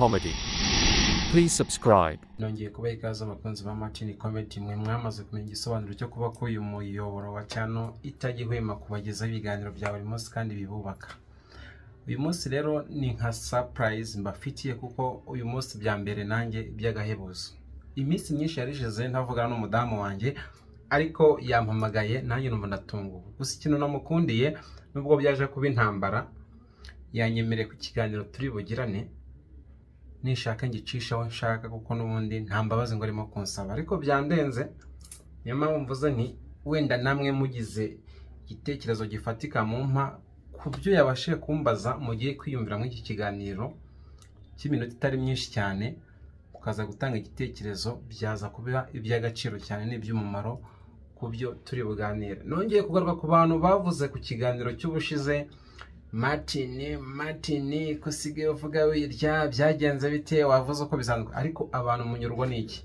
Comedy. Please subscribe. Nongeye kubaha ikaze abakunzi ba Martin Comedy, mwe mwamaze kumenya igisobanuro cyo kuba ko uyu muyoboro wa channel itajya ihwema kubagezaho ibiganiro bya buri munsi kandi bibubaka. Uyu munsi rero ni nka surprise mbafitiye kuko uyu munsi bya mbere nanjye by'agahebuzo. Iminsi myinshi yarishize ntavugana n'umudamu wanjye, ariko yampamagaye nanjye numva ndatunguwe. Gusa ikintu namukundiye nubwo byaje kuba intambara, yanyemereye ku kiganiro turi bugirane nishaka ngicishaho nshaka, kuko n'ubundi nta mbabazi ngo arimo kunsaba, ariko byandenze. Niyo mpamvu mvuze nti wenda namwe mugize igitekerezo gifatika mumpa ku byo yabashije kumbaza, mugiye kwiyumvira muri iki kiganiro cy'iminota itari myinshi cyane, mukaza gutanga igitekerezo, byaza kuba iby'agaciro cyane n'iby'umumaro ku byo turi buganire. Nongeye kugaruka ku bantu bavuze ku kiganiro cy'ubushize, Martin Martin ko usigaye uvuga wirya, byagenze bite, wavuze uko bisanzwe, ariko abantu munyurwa n'iki?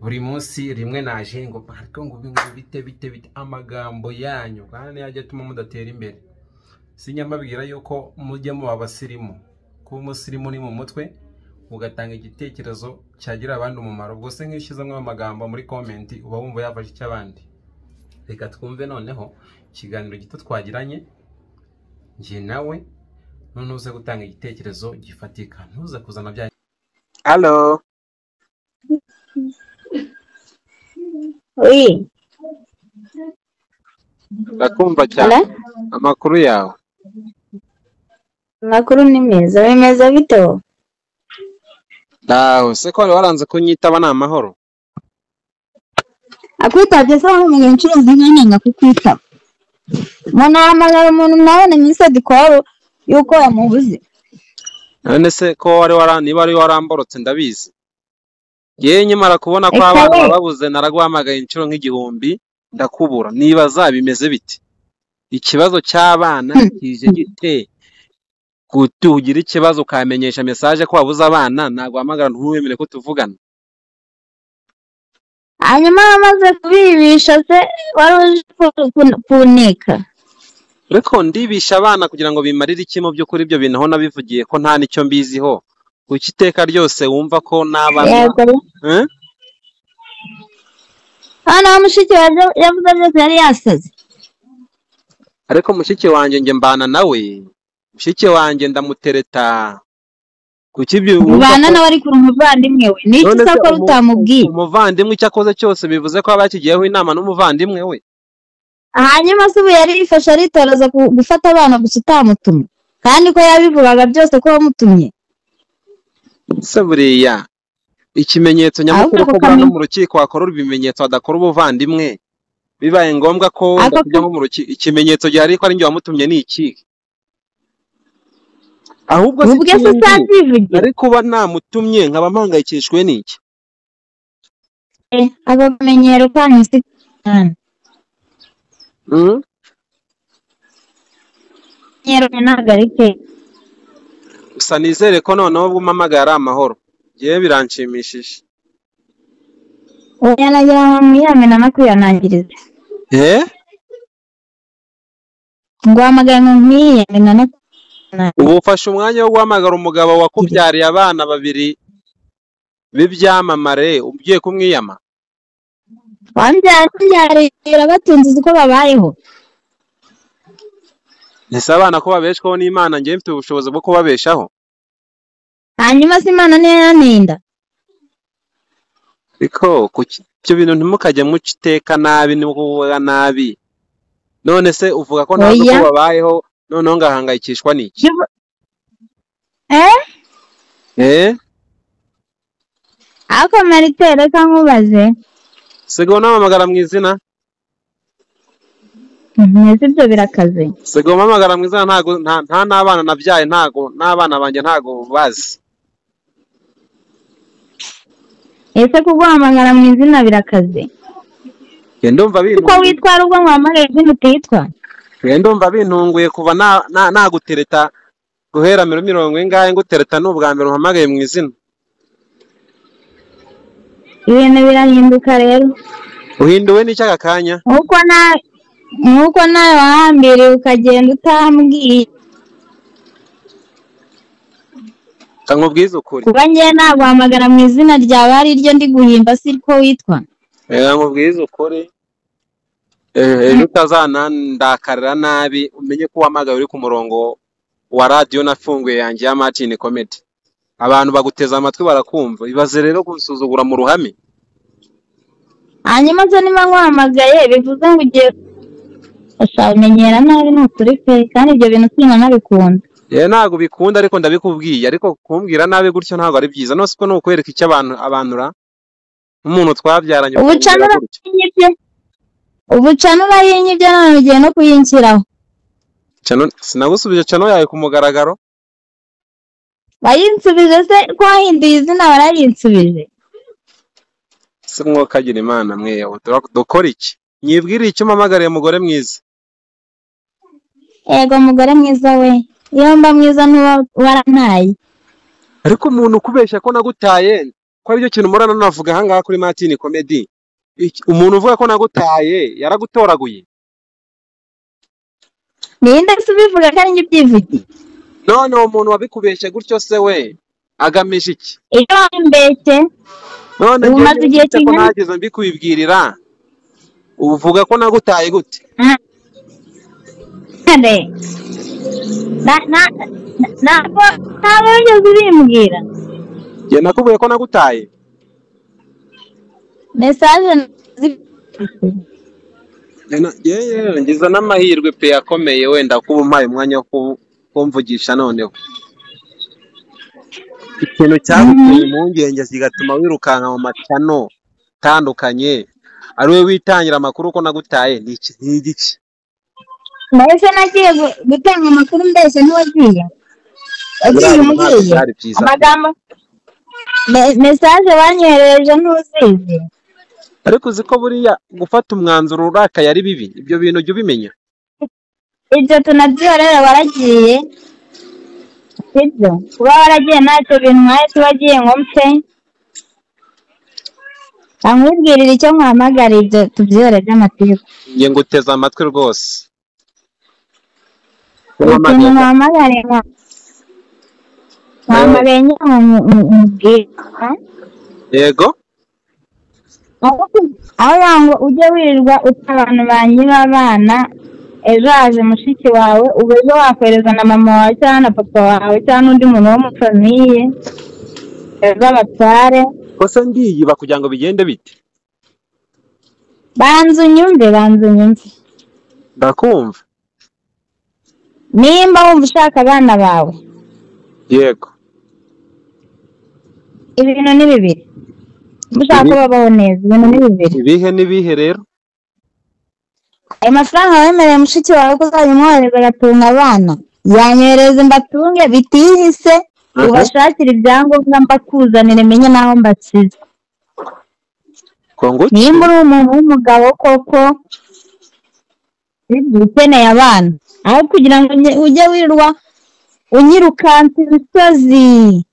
Buri munsi rimwe naje ngo ariko ngo bite bite bite, amagambo yanyu kandi niyo ajya atuma mudatera imbere. Sinya mbabwira yuko mujya muba abasirimu, kuba umusirimu ni mu mutwe, ugatanga igitekerezo cyagira abandi umumaro. Ubwo se nk'iyo ushyizemo amagambo muri comment uba wumva yafashe icy'abandi. Reka twumve noneho ikiganiro gito twagiranye njye nawe, none uze gutanga igitekerezo gifatika, ntuze kuzana bya. Hello. Oui. Ndakumva cyane. Hello? Amakuru yawe? Amakuru ni meza, bimeze bite wowe? Ndaho se ko wari waranze kunyitaba ni amahoro? Akwitabye se wahamagaye inshuro zingahe nanga kukwitaba? Umuntu ahamagara umuntu mwabona missed call yuko yamubuze. None se ko wari wara niba wari waramborotse ndabizi. Yewe nyamara kubona ko Eka abana we, babuze naraguhamagaye inshuro nk'igihumbi ndakubura. Nibaza bimeze bite? Ikibazo cy'abana kije gite? Kutugira ikibazo ukamenyesha message ko wabuze abana, naguhamagara ntuwemere ko tuvugana. Hanyuma wamaze kubibisha se wari uje kuneka. Ariko ndibisha abana kugira ngo bimarire iki? Mu by'ukuri ibyo bintu aho nabivugiye ko nta nicyo mbiziho. Kuki iteka ryose wumva ko n'abana Yego. eh? Hano wa mushiki wawe yavuze byose yari yasaze. Ariko mushiki wanjye njye mbana nawe, mushiki wanjye ndamutereta. Kuki ibyo wumva Ubana ko nawe ariko uri umuvandimwe we. Ni iki none se se akora utamubwiye? umuvandimwe icyo akoze cyose bivuze ko aba yakigiyeho inama n'umuvandimwe we? Hanyuma se ubu yari yifashe aritoraza gufata abana gusa utamutumye, kandi ko yabivugaga byose ko wamutumye. Se buriya ikimenyetso Ahubwo nyamukuru ako ko buriya no kamenyero mu rukiko wakora ibimenyetso badakora ubuvandimwe, bibaye ngombwa ko wenda ako tujya nko mu rukiko, ikimenyetso gihari ko ari njye wamutumye ni iki? Ahubwo se ubwe se ikindi usabyivugira. nari kuba namutumye nkaba mpangayikishijwe n'iki? Ako kamenyero kanyu si cyane. Mm? Kamenyero ntabwo ari keza. Gusa nizere ko noneho ubwo umpamagaye ari amahoro, njyewe biranshimishije. Oya nagira ngo mwiyamena no kwihanangiriza. Eh? Nguhamagaye ngo mwiyamena no Ubu kwihanangiriza. ufashe umwanya wo guhamagara umugabo wakubyariye abana babiri b'ibyamamare ugiye kumwiyama? Wambyarira batunze uzi uko babayeho. Ese abana ko babeshwaho n'Imana, njyewe mfite ubushobozi bwo kubabeshaho? Hanyuma se Imana niyo yantinda. Ariko kuki ibyo bintu ntimukajye muca iteka nabi no kuvuga nabi. None se uvuga ko ntazi uko Oya. babayeho, noneho ngahangayikishwa n'iki? Eh? Eh? Ariko Marite reka nkubaze. Sigaho unampamagara mu izina? Mwese ibyo birakaze. Sigaho umpamagara mu izina, ntago nta n'abana nabyaye, ntago n'abana banjye ntago bazi. Ese kuguhamagara mu izina birakaze? Njye ndumva Uko bintunguye. witwara ubwo nguhamagaye izina utitwa? Njye ndumva bintunguye kuva nagutereta guhera muri mirongo ingahe ngutereta ni ubwa mbere umpamagaye mu izina. Ibintu birahinduka rero. Uhinduwe n'iki aka kanya? Nkuko nawe wahambiriye ukagenda utambwiye. Kankubwize ukuri. Kuba ngewe naguhamagara mu izina ryawe ari ryo ndi guhimba si ko witwa. Reka nkubwize ukuri. Ejo utazanandakarira nabi umenye ko uhamagaye uri ku murongo wa radiyo nafunguye yanjye ya Martin Comedy. Abantu baguteze amatwi barakumva. Ibaze rero kunsuzugura mu ruhame. Hanyuma se niba nkuhamagaye bivuze ngo ugiye umenyera nabi ni ukuri pe, kandi ibyo bintu sinanabikunda. Yewe ntabwo bikunda ariko ndabikubwiye, ariko kumbwira nabi gutyo ntabwo ari byiza. None siko nukwereka icyo abantu abanura nk'umuntu twabyaranye Ubucana ukambwira gutyo. urayinyibye, ubucana urayinyibye none ugiye no kuyinshyiraho. Cano sinagusubije cano yawe ku mugaragaro. Wayinsubije se ko wahinduye izina warayinsubije? Se mwokagira Imana mwe dukora iki? Nyibwire icyo umpamagariye mugore mwiza. Yego mugore mwiza we, iyo mba mwiza ntuba warantaye. Ariko umuntu ukubeshya ko nagutaye, ko aricyo kintu murana navuga aha ngaha kuri Martin Comedy. Umuntu uvuga ko nagutaye yaragutoraguye. Ninde se ubivuga ko ari njye ubyivugiye? None uwo muntu wabikubeshye gutyo se we agamije iki? Iyo wambeshye None ubu njyewe umaze igihe ufite ko kingana nageze mbikubibwirira, uvuga ko nagutaye gute? Nde? Ntabwo ntabwo wigeze ubimbwira. Njye nakubwiye ko nagutaye. Mesaje Yewe ngize n'amahirwe pe akomeye wenda kuba umpaye umwanya wo kumvugisha noneho. Ikintu cyaguteye impungenge kigatuma wirukanka mu macano atandukanye, ari we witangira amakuru ko nagutaye ni iki? Ni igiki? Mbese nagiye gutanga amakuru mbese ntiwagiye? Wagiye Buriya bintu ntabwo umbwiye byari byiza pe. amagambo mesaje banyoherereje ntuzizi. Ariko uzi ko buriya gufata umwanzuro urakaye ari bibi, ibyo bintu ujya ubimenya. Ibyo tunabyiho rero waragiye, sibyo? Kuba waragiye ntacyo bintwaye, se wagiye ngo mpfe nkamwibwirira icyo nkuhamagara, ibyo tubyihore by'amatiku. Njye nguteze amatwi rwose. Ikintu Umpamagaye nkuhamagariye nkuhamagaye nyine nkubwire. Yego. Aho yango ujye wirirwa uta abantu banyiba abana, ejo haje mushiki wawe, ubu ejo wakohereza na mama wawe cyangwa na papa wawe cyangwa n'undi muntu wo mu famiye, ejo abatware. Ko se ndiyiba kugira ngo bigende bite? Banza unyumve, banza unyumve. Ndakumva. Nimba wumva ushaka abana bawe, Yego. ibintu ni bibiri. Ushaka ko Ibi babaho neza, ibintu ni bibiri. ibihe n'ibihe rero? Ayo mafaranga wemereye mushiki wawe ko uzajya umwohereza agatunga abana, yanyohereze mbatunge bitihise, Aha. ubashakire ibyangombwa mbakuzanire menye n'aho mbasize. Ko nguki? Nimba uri umuntu w'umugabo koko ukeneye abana, aho kugira ngo ujye wirirwa unyirukansa imisozi,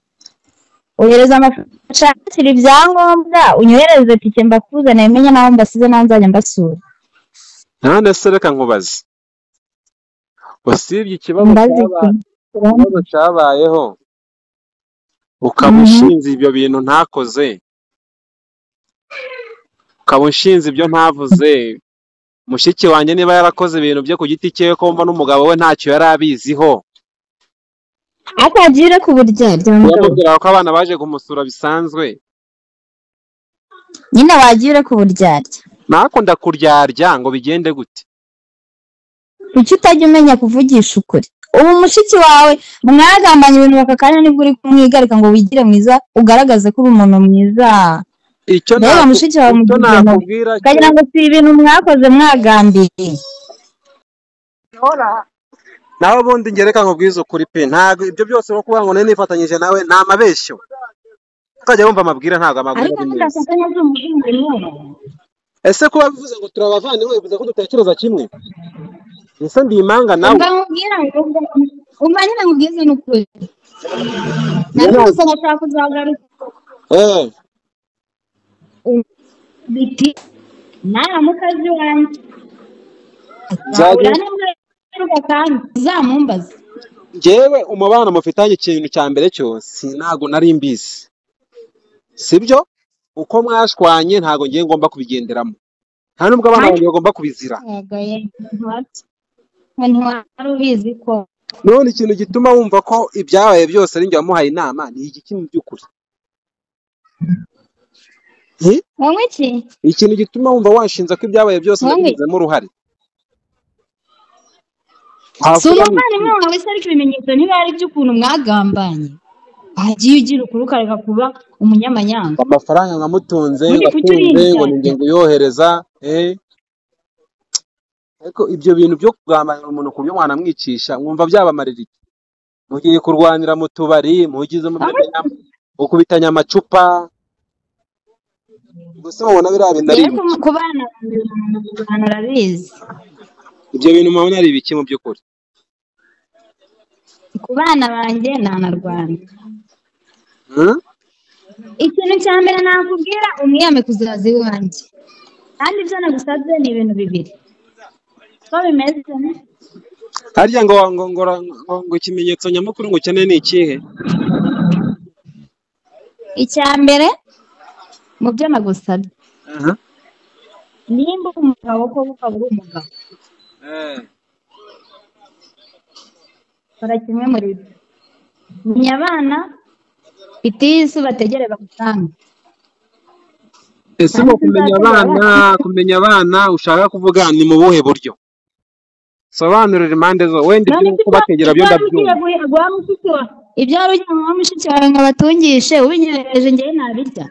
ohereza amafaranga ushakire ibyangombwa, unyohereze tike mbakuzanire menye n'aho mbasize n'aho nzajya mbasura. None se reka nkubaze. Usibye ikibazo Mbaze iki? ikibazo cyabayeho, ukaba ushinze ibyo bintu ntakoze, ukaba ushinze ibyo ntavuze, mushiki wanjye niba yarakoze ibintu bye ku giti cye ko mba n'umugabo we ntacyo yari abiziho. Akagire ku buryarya mugabo. Yamubwiraga ko abana baje kumusura bisanzwe. Nyine wagira ku buryarya. Nakunda kuryarya ngo bigende gute? Kuki utajya umenya kuvugisha ukuri? Ubu mushiki wawe mwagambanye ibintu bakakanya nibwo uri kumwigarika ngo wigire mwiza, ugaragaze ko uri umuntu mwiza. Icyo Mbega mushiki wawe icyo mugize mubi. nakubwira cyo Ukagira ngo si ibintu mwakoze mwagambiriye. Naho ubundi njye reka nkubwize ukuri pe, ntabwo ibyo byose no kuvuga ngo nari nifatanyije nawe ni amabeshyo. Ukajya wumva amabwire ntabwo amabwire Ariko ari meza. mudafatanya si umuvandimwe. Ese kuba bivuze ngo turi abavandimwe bivuze ko dutekereza kimwe? Ese ndi impanga nawe? Umva nkubwira ngo umva nyine nkubwize ni ukuri. Njye Nabivuze ntabwo ngashaka kuzagaruka. Biti naramukazi wanjye. Nzajya Nzahura n'ingaruka kandi uzamumbaze. Njyewe umubano mufitanye ikintu cya mbere cyose ntago nari mbizi, sibyo? Uko mwashwanye ntago ngiye ngomba kubigenderamo, nta nubwo abana banjye bagomba kubizira. Yego ye, ntiwari ubizi ko. None ikintu gituma wumva ko ibyabaye byose ari njye wamuhaye inama ni igiki mu by'ukuri? Wowe iki? Ikintu gituma wumva washinza ko ibyabaye byose nabigizemo uruhare. Si umuvandimwe wawe se, ariko ibimenyetso niba ari iby'ukuntu mwagambanye. Wagiye ugira ukuri ukareka kuba umunyamanyanga. Amafaranga nkamutunze ngatunze ngo ninjye nguyohereza, ariko ibyo bintu byo kugambanira umuntu ku buryo mwanamwicisha mwumva byabamarira iki? Mugiye kurwanira mu tubari, mugize mu gukubitanya amacupa, gusa mubona biriya bintu ari ibiki? Ku bana arabizi. Ibyo bintu mubona ari ibiki mu by'ukuri? Ku bana banjye ntanarwana. Ikintu cya mbere nakubwira, umwiyame kuzaza iwanjye, kandi ibyo nagusabye ni ibintu bibiri. Ko bimeze? Harya ngo ngo ngo ngo ikimenyetso nyamukuru ngo ukeneye ni ikihe? Icya mbere mu byo nagusabye, nimba umugabo ko ukaba uri umugabo, kora kimwe muri byo. Menya abana bitisi bategere bagusange. Ese ngo kumenya abana ushaka kuvuga ni mu buhe buryo? Sobanurira impande zo, wenda ibyo kubategera byo ndabyumva. Ibyo wari ugiye guha mushiki wawe ngo abatungishe, ubinyohereje njyewe nabirya.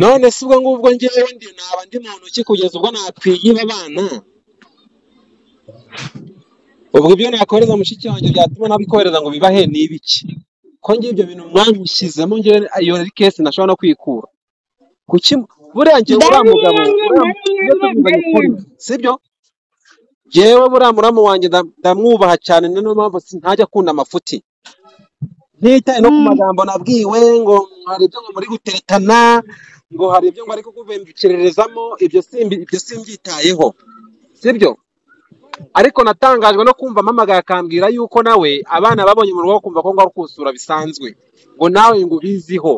None se ubwo ngubwo njyewe ndi naba ndi muntu ki kugeza ubwo nakwiyiba abana? Ubwo ibyo nakohereza mushiki wanjye byatuma nabikohereza ngo bibahe ni ibiki? Ko ngiye ibyo bintu mwamushyizemo njyewe iyo ari case ntashobora no kwikura. Kuki buriya njyewe uriya mugabo sibyo? Jewe buriya muramu wanjye ndamwubaha cyane, niyo mpamvu ntajya akunda amafuti. Ntitaye no ku magambo nabwiwe ngo hari ibyo ngo muri guteretana, ngo hari ibyo ngo ari kukubembukererezamo, ibyo simbyitayeho, sibyo? Ariko natangajwe no kumva mpamagaye akambwira yuko nawe abana babonye mu rugo kumva ko ngo ari kusura bisanzwe, ngo nawe ngo ubiziho,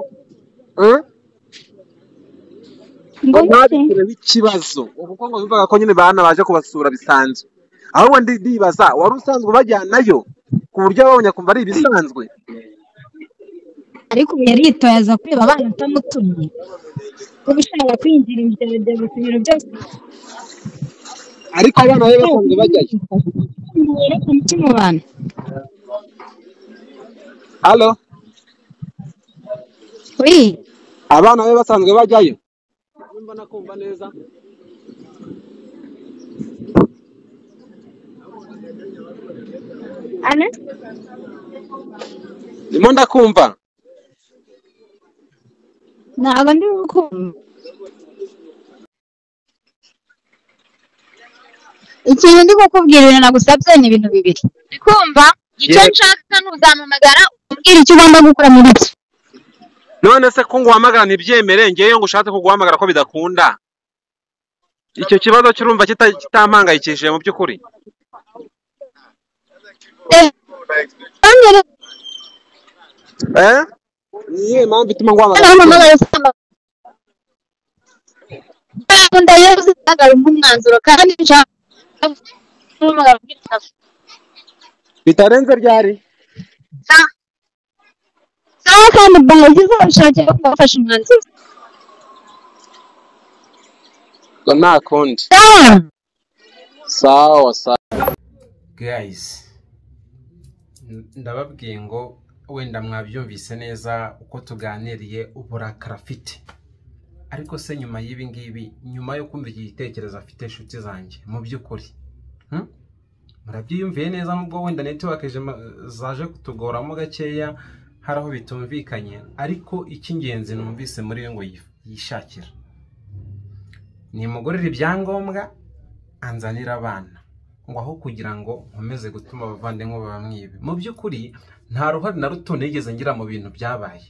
ngo ntabikureho ikibazo, kuko ngo yumvaga ko nyine bana baje kubasura bisanzwe. Ahubwo ndibaza wari usanzwe ubajyanayo ku buryo babonye akumva ari ibisanzwe. Ariko ubu yaritoye aza kureba abana utamutumye, kuba ushaka kwinjira ibyo ibintu byose. Ariko abana be basanzwe bajyayo. Halo? Oui. Abana be basanzwe bajyayo. Numva nakumva neza. Ana? Ndimo ndakumva. Ntabwo ndi gukumva. Ikintu ndi kukubwira ibintu nagusabye ni ibintu bibiri. Ndi kumva icyo nshaka ntuzampamagara umbwira icyo ugomba gukora muri byo. None se ko nguhamagara ntibyemere, ngewe ngo ushatse kuguhamagara ko bidakunda. Icyo kibazo cyurumva kitampangayikishije mu by'ukuri. Niye mpamvu ituma nguhamagara? Bitarenze ryari? Kandi bagize ubushake bwo kubafasha umwanzuro. Ngo nta kundi. Sawa sawa. Guys, ndababwiye ngo wenda mwabyumvise neza uko tuganiriye uburakari afite. Ariko se nyuma y'ibi ngibi, nyuma yo kumva iki gitekerezo afite inshuti zanjye, mu by'ukuri murabyiyumviye neza, nubwo wenda network zaje kutugoramo gakeya hari aho bitumvikanye, ariko icy'ingenzi numvise muri we ngo yishakira nimugurira ibyangombwa anzanira abana, ngo aho kugira ngo nkomeze gutuma abavandimwe bamwibe. Mu by'ukuri nta ruhare na ruto nigeze ngira mu bintu byabaye.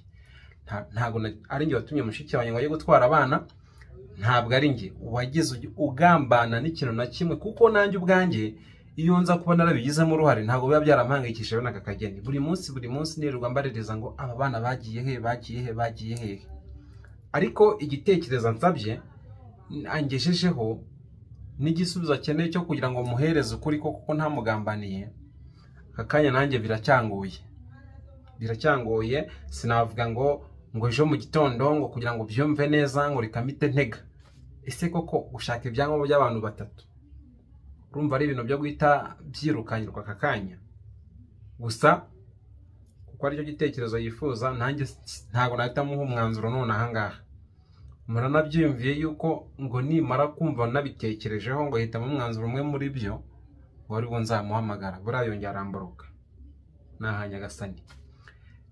Ntabwo ari njye watumye mushiki wanjye ngo ajye gutwara abana, ntabwo ari njye wagize ugambana n'ikintu na kimwe, kuko nanjye ubwanjye Iyo nza kuba narabigizemo uruhare ntabwo biba byarampangayikishije bene aka kageni. Buri munsi buri munsi nirirwa mbaririza ngo aba bana bagiye he, bagiye he, bagiye hehe. Ariko igitekerezo ansabye angejejeho n'igisubizo akeneye cyo kugira ngo muhereze ukuri ko kuko ntamugambaniye, aka kanya nanjye biracyangoye, biracyangoye. Sinavuga ngo ejo mu gitondo ngo kugira ngo byumve neza ngo reka mpite ntega. Ese koko gushaka ibyangombwa by'abantu batatu urumva ari ibintu byo guhita byirukanyirwa aka kanya? Gusa kuko aricyo gitekerezo yifuza, nanjye ntabwo nahita muha umwanzuro none aha ngaha. Muranabyiyumviye yuko ngo nimara kumva nabitekerejeho ngo hitamo umwanzuro umwe muri byo ngo aribwo nzamuhamagara, buriya yongera aramburuka. Naha Nyagasani,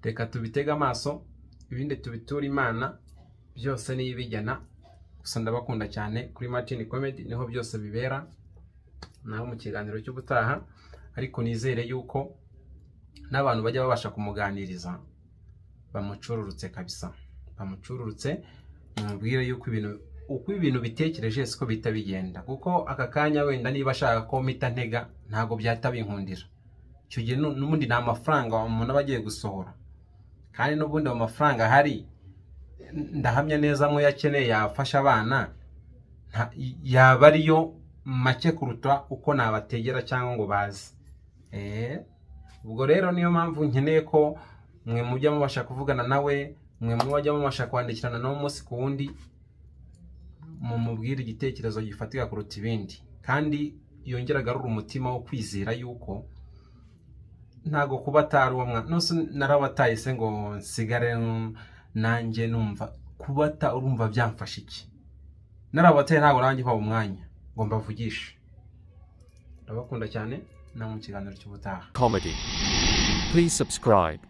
reka tubitege amaso, ibindi tubiture Imana, byose niyo ibijyana. Gusa ndabakunda cyane, kuri Martin Comedy niho byose bibera, naho mu kiganiro cy'ubutaha. Ariko nizere yuko n'abantu bajya babasha kumuganiriza bamucururutse kabisa, bamucururutse, mubwire yuko ibintu uko ibintu bitekereje siko bita bigenda. Kuko aka kanya wenda niba ashaka ko mpita ntega ntabwo byahita binkundira. Icyo gihe n'ubundi nta mafaranga umuntu aba agiye gusohora, kandi n'ubundi ayo mafaranga ahari ndahamya neza mwe yakeneye yafasha abana, yaba ariyo make kuruta uko nabategera cyangwa ngo baze. Ubwo rero niyo mpamvu nkeneye ko mwe mujya mubasha kuvugana nawe, mwe mujya mubasha kwandikirana nawe umunsi ku wundi, mumubwire igitekerezo gifatika kuruta ibindi, kandi yongera agarura umutima wo kwizera yuko ntago kuba atari uwo mwana. Nose narabataye se ngo nsigare nanjye numva kubata, urumva byamfasha iki? Narabataye ntabwo nanjye mpa umwanya ngo mbavugishe. Ndabakunda cyane, na mu kiganiro cy'ubutaha. Comedy. Please subscribe.